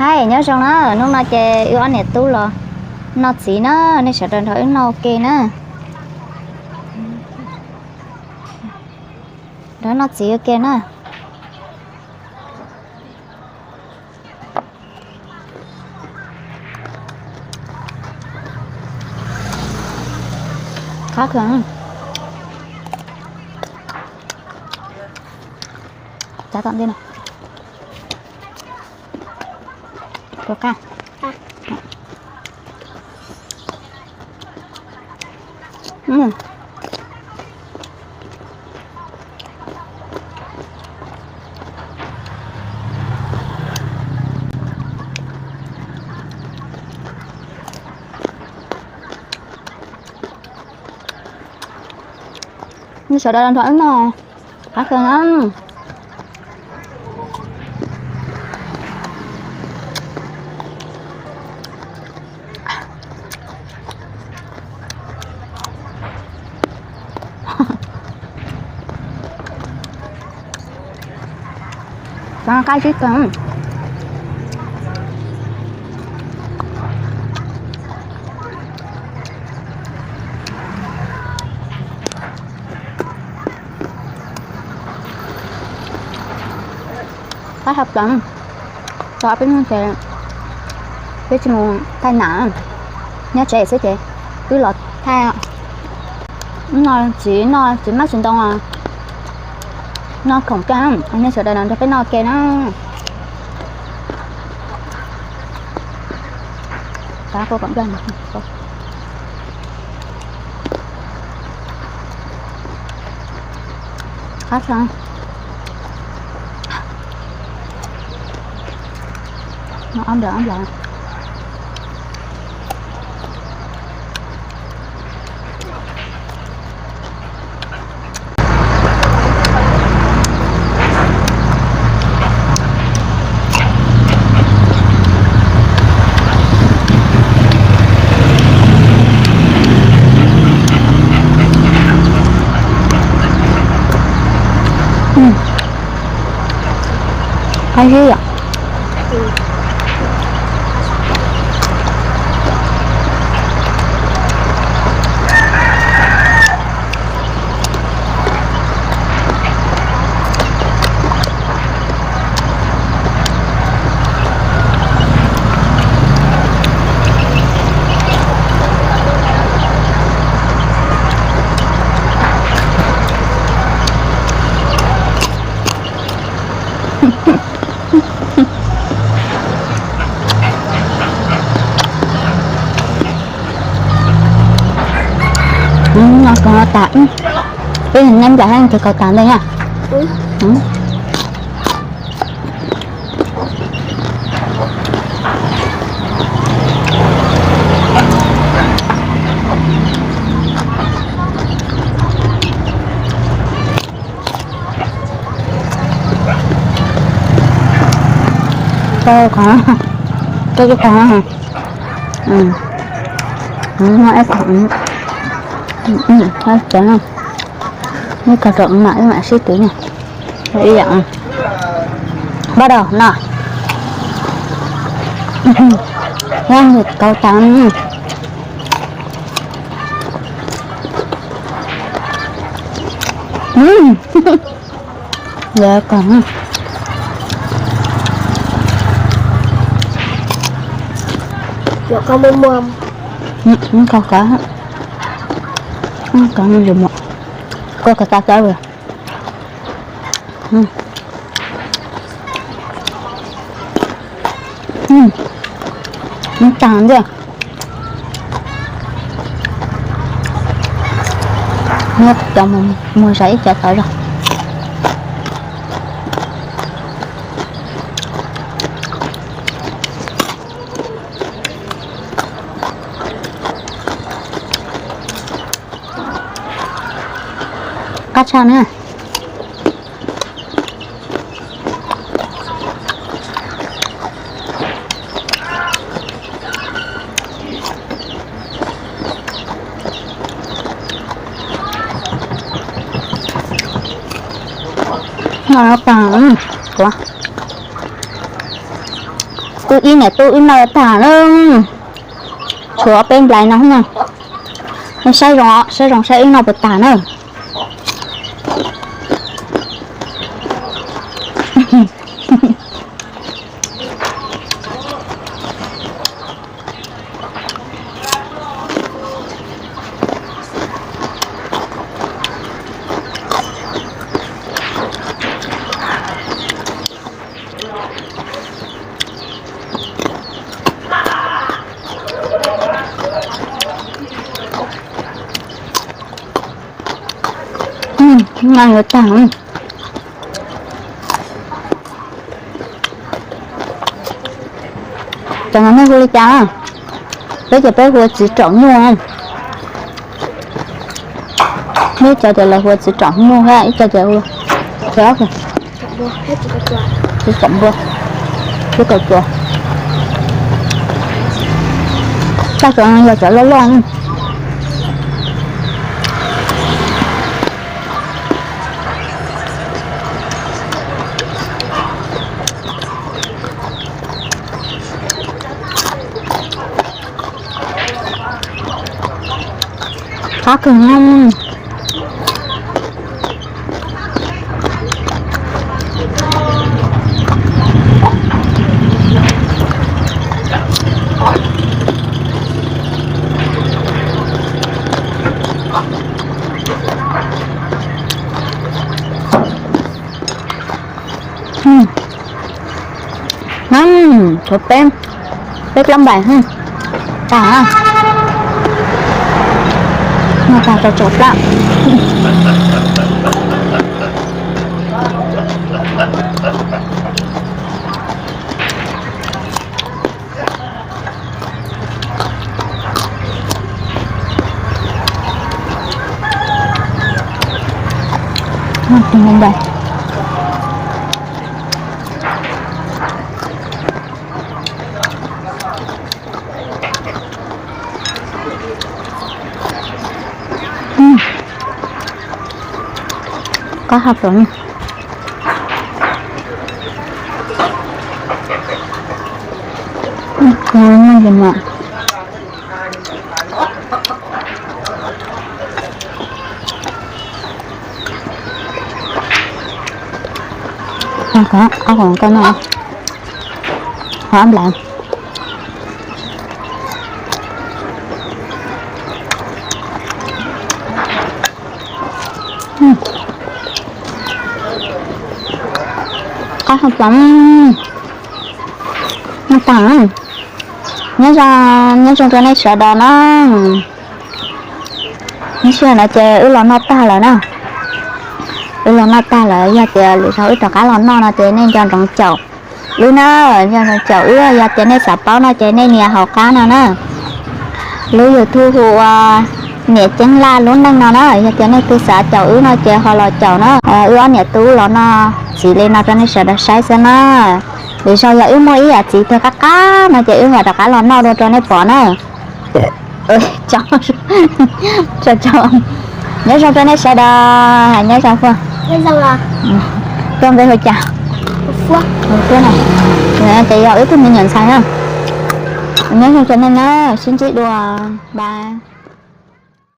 Hais nyob zoo na, hnub no ces wb ob niam tub los noj txiv na, nej sawv daws nrog wb noj ua ke na. Nrog noj txiv ua ke na. Qab kawg. Cov tom ntej no. Puas qab? Nej sawv daws los nrog wb noj qab kawg na. Qab tib kawg. Qab tshaj plaws. Tau ob peb hnub ces peb tsis mus thaij nam, nyob tsev xwb ces wb los thaij. Noj txiv, noj txiv mab txiv ntoo, noj khoom kiag, nej sawv daws los nrog peb noj ua ke na. Qab tshaj. Ob nplawm ob nplawm. Qab zib yom. Noj kawg tas, peb neb nplawm thiaj kawg tas ntej na. Koj qhov, koj ib qhov. Muaj ib qhov, ib qhov rau mam, wb mam sib twv na. Ib yam, bắt đầu no. Nyob nws tau tas. Lawv koom, koj kov, koj kov tas tas. Tag ntej. Muab cov mus muag zais ib co tod zog. Qab tshaj na. Noj no tag, kuv. Wb ib niam tub wb noj tag na, tshuav peb nplais no na. Nej saib zoo, saib zoo saib wb noj puas tag na. Noj yuav tag. Cov no nej hu li cas? Peb ces peb hu ua txiv taum nyuj. Muaj ib co ces lawv hu ua txiv taum nyuj thiab ib co ces hu txiv taum npua, txiv taum cua. Tag cov no yog cov loj loj. Qab kawg no. Tshuav peb, peb plaub npaim. Tag, noj tag rau tsaus plab. Qab hab pom. Qab hab nplai. Qab hab pom. Noj tag. Nyob zoo, nyob zoo rau nej sawv daws na. Ib sij hawm no ces wb los noj tag lawm na. Wb los noj tag lawm, yog tias lwm zaus wb rov qab los noj no ces nej nco ntsoov caum wb na, nco ntsoov caum wb. Yog tias nej xav paub no ces nej nias hauv qab no na. Lub YouTube hu ua Niam Ceeb Laj lub neej no na. Yog tias nej twg xav caum wb no ces ho los caum na. Wb ob niam tub los noj txiv li no rau nej sawv daws saib xwb na. Lwm zaus yog wb muaj ib yam txiv twg qab qab no ces wb mam rov qab los noj dua rau nej pom na. Nyob zoo rau nej sawv daws, nyob zoo. Koj npe hu cas? Ces yog wb tug me nyuam ntxhais na. Nyob zoo rau nej na, sib ntsib dua, bye.